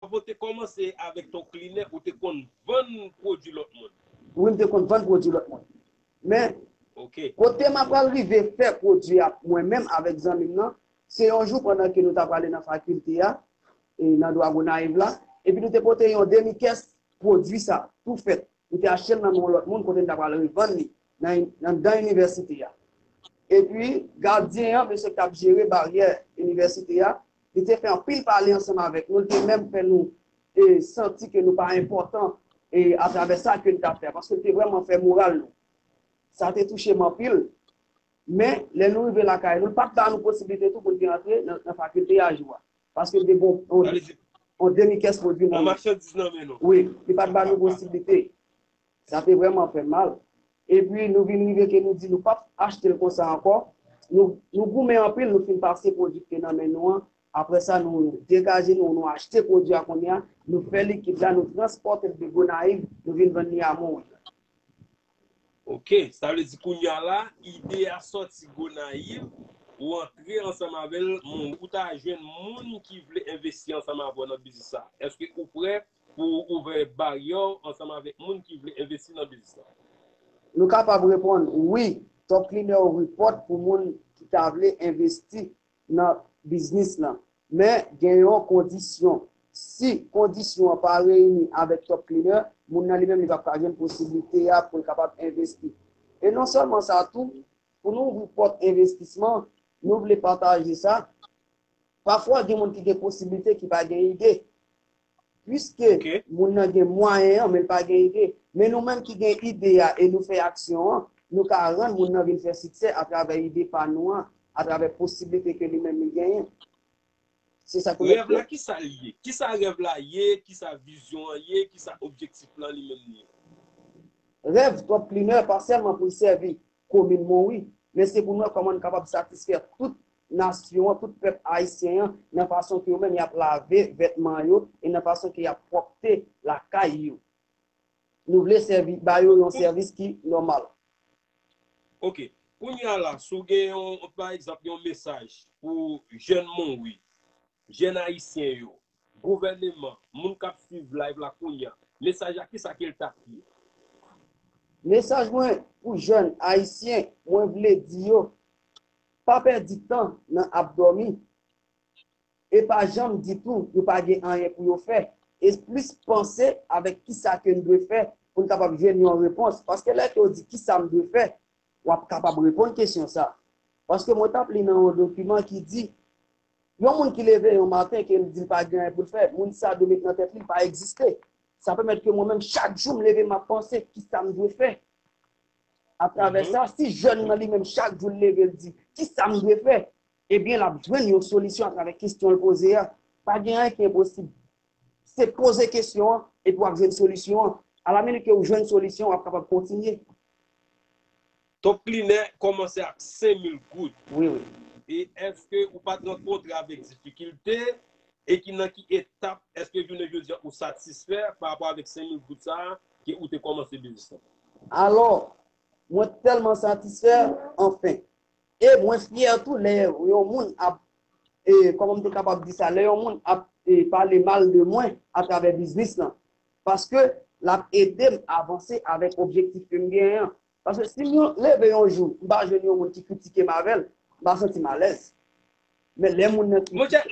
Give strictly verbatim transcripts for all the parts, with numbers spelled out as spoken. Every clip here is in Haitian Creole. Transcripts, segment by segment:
avan w te kòmanse avèk Top Cleaner, ou te konn vann pwodui lòt moun? Wi, m te konn vann pwodui lòt moun. Men, Ok. kote m apral rive fè pwodui a mwen menm avèk zanmi m nan, se yon jou pandan ke nou t ap prale nan fakilte a, e nan dwa Gonayiv la, epi nou te pote yon demi kès pwodui sa, tou fèt. Nou te achte l nan men yon lòt moun kote n t apral revann li nan, nan, nan inivèsite a. Epi, gadyen an, mesye k t ap jere baryè inivèsite a, li te fè anpil pale ansanm avèk nou, li te menm fè nou e, santi ke nou pa enpòtan e, atravè sa ke n t ap fè, paske l te vrèman fè moral nou. Sa te touche m anpil. Men, lè nou rive lakay nou, l pa t ba nou posiblite tou pou n te antre nan, nan fakilte a jou a. Paske l te gen yon, yon demi kès pwodui nan men. Machandiz nan men nou. Wi, li pa t ba nou posiblite. Sa te vrèman fè m mal. Epi nou vin rive ke nou di nou p ap achte l konsa ankò. Nou, nou goumen anpil, nou fin pase pwodui ki te nan men nou an. Apre sa, nou degaje nou, nou achte pwodui a kounye a, nou fè likid la, nou transpòte l de Gonayiv, nou vin vann li a Monwi. Ok, sa vle di kounye a la, ide a sòti Gonayiv, ou antre ansanm avè l, Monwi, ou ta jwenn moun ki vle envesti ansanm avè w nan biznis sa. Èske ou prè pou ouvè baryè w ansanm avèk moun ki vle envesti nan biznis sa? Nou kapab reponn wi, Top Cleaner ouvri pòt pou moun ki ta vle envesti nan biznis lan. Men gen yon kondisyon. Si kondisyon an pa reyini avèk Top Cleaner, moun nan li menm li p ap ka jwenn posiblite a pou l kapab envesti. E non sèlman sa tou, pou nou ouvri pòt envestisman, nou vle pataje sa. Pafwa gen moun ki gen posiblite ki pa gen ide. Piske Ok. Moun nan gen mwayen an, men l pa gen ide. Men nou menm ki gen ide a e nou fè aksyon an, nou ka rann moun nan vin fè siksè atravè ide pa nou an, atravè posiblite ke li menm li genyen. Se sa k nou Rèv la, kisa l ye? Kisa rèv la ye? Kisa vizyon an ye? Kisa objektif lan li menm li ye? Rèv Top Cleaner pa sèlman pou l sèvi komin Monwi, men se pou nou wè kòman n kapab satisfè tout nasyon an, tout pèp ayisyen an, nan fason ke yo menm y ap lave vètman yo e nan fason ke y ap pwòpte lakay yo. Nou vle sèvi, ba yo yon sèvis ki nòmal. Ok. Kounye a la, si w gen yon, pa egzanp, yon mesaj pou jèn Monwi, jèn ayisyen yo, gouvèneman, moun k ap swiv live la kounye a, mesaj la, kisa ke l t ap ye? Mesaj mwen pou jèn ayisyen, mwen vle di yo, pa pèdi tan nan ap dòmi. E pa janm di tou yo pa gen anyen pou yo fè. E plis panse avèk kisa ke n dwe fè pou n kapab jwenn yon repons. Paske lè ke w di kisa m dwe fè, w ap kapab reponn kesyon sa. Paske mwen t ap li nan yon dokiman ki di, yon moun ki leve yon maten ke l di l pa gen anyen pou l fè, moun sa dwe met nan tèt li, l pa egziste. Sa pèmèt ke mwen menm, chak jou m leve, m ap panse kisa m dwe fè. Atravè sa, si jèn nan li menm, chak jou l leve, l di, kisa m dwe fè? Ebyen, l ap jwenn yon solisyon atravè kesyon l poze a. Pa gen anyen ki enposib. Se poze kesyon an, epi w ap jwenn solisyon an. Alamennit ke w jwenn solisyon, w ap kapab kontinye. Top Cleaner kòmanse ak senk mil goud. Wi, wi. E èske ou pa t rankontre avèk difikilte? E ki nan ki etap, èske jounen jodi a ou satisfè pa rapò avèk senk mil goud sa a ke ou te kòmanse biznis lan? Alò, mwen tèlman satisfè, anfen. E mwen fyè tou lè yon moun ap, e, kòman m te kapab di sa, lè yon moun ap e, pale mal de mwen atravè biznis lan. Paske l ap ede m avanse avèk objektif ke m genyen an. Paske si m leve yon jou, m pa jwenn yon moun ki kritike m avè l, m pa santi m alèz. Men lè moun nan ki Monchè,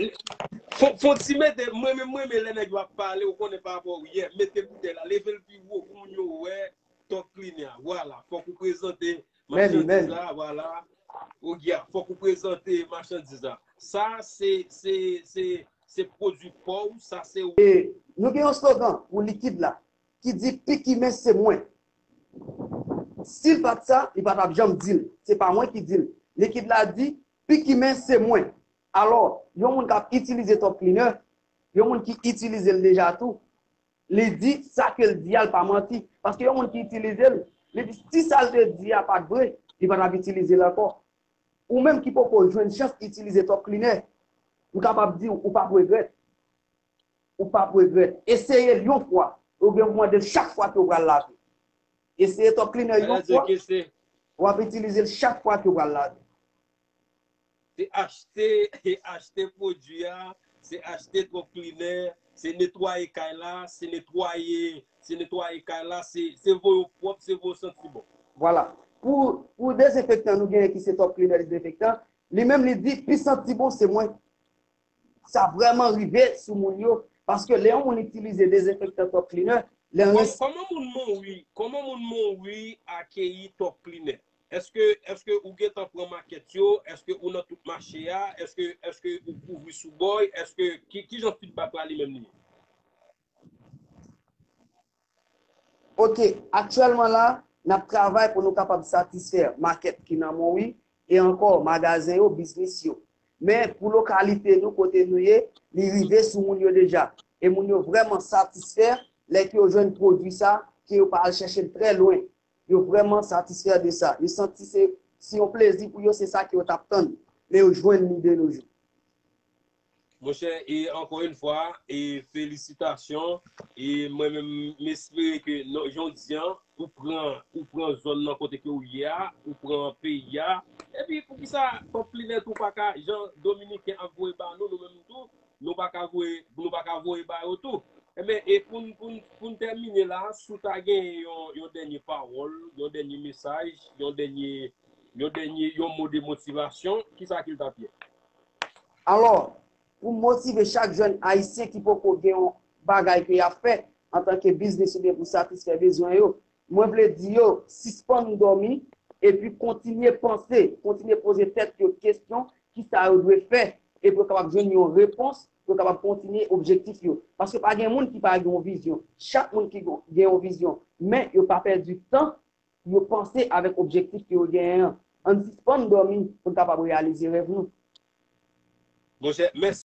fon, fon ti mete, mwen menm, mwen menm lè nèg yo ap pale, ou konnen pa rapò yè, mete boutèy la, leve l pi wo pou moun yo wè Top Cleaner a. Vwala, fòk ou prezante Men li, men machandiz la, vwala. Ou gen, fòk ou prezante machandiz la. Sa se, se, se, se pwodui pa w, sa se ou. E nou gen yon slogan pou likid la ki di pikimen se mwen. Si l pa t sa, li pa t ap janm di l. Se pa mwen ki di l. Likid la di pikimen se mwen. Alò, yon moun k ap itilize Top Cleaner, yon moun ki itilize l deja tou, li di sa ke l di a, l pa manti. Paske yon moun ki itilize l, li di si sa l te di a pa t vre, li pa t ap itilize l ankò. Ou menm ki poko jwenn chans itilize Top Cleaner, m kapab di w, ou p ap regrèt. Ou p ap regrèt. Eseye l yon fwa. Oubyen w mande l chak fwa ke w pral lave. Eseye Top Cleaner yon fwa. W ap itilize l chak fwa ke w pral lave. Se achte, achte pwodui a, se achte Top Cleaner, Se netwaye kay la, se netwaye, se netwaye kay la, se, se voye w pwòp, se voye w santi bon. Vwala. Pou, pou dezenfektan, nou genyen ki se Top Cleaner dezenfektan. Li menm, li di, pi santi bon, se mwen. Sa vrèman rive sou moun yo, paske lè yon moun itilize dezenfektan Top Cleaner, lè yon... Kòman moun Monwi, kòman moun Monwi akeyi Top Cleaner? Èske, èske ou gentan pran makèt yo? Èske ou nan tout mache a? Èske, èske ou kouvri sou bòy? Èske, ki, ki jan feedback la li menm li ye? Ok, aktyèlman la, n ap travay pou nou kapab satisfè makèt ki nan Monwi e ankò magazen yo, biznis yo. Men pou lokalite nou, kote nou ye, li rive sou moun yo deja. E moun yo vrèman satisfè lè ke yo jwenn pwodui sa, ke yo pa al chèche l trè lwen. Yo vrèman satisfè de sa. Yo santi se, se yon plezi pou yo, se sa ke yo t ap tann lè yo jwenn li de nos jours. Monchè, e ankò yon fwa, e felisitasyon. E mwen menm, m espere ke jodi a, ou pran, ou pran zòn nan kote ke ou ye a, ou pran peyi a. Epi poukisa Top Cleaner tou pa ka, jan Dominiken ap voye ba nou, nou menm tou, nou pa ka voye, nou pa ka voye ba yo tou. Enben, e pou n, pou n, pou n tèmine la, si w ta gen yon, yon dènye pawòl, yon dènye mesaj, yon dènye, yon dènye, yon mo de motivasyon, kisa ke l t ap ye? Alò, pou motive chak jèn ayisyen ki poko gen yon bagay ke y ap fè antanke biznis oubyen pou satisfè bezwen yo, mwen vle di yo, sispann dòmi epi kontinye panse, kontinye poze tèt yo kesyon kisa yo dwe fè e pou yo kapab jwenn yon repons, pou yo kapab kontinye objektif yo. Paske pa gen moun ki pa gen yon vizyon. Chak moun ki gen yon vizyon, men yo pa pèdi tan, yo panse avèk objektif ke yo genyen an. Ann sispann dòmi pou n kapab reyalize rèv nou. Monchè, mèsi.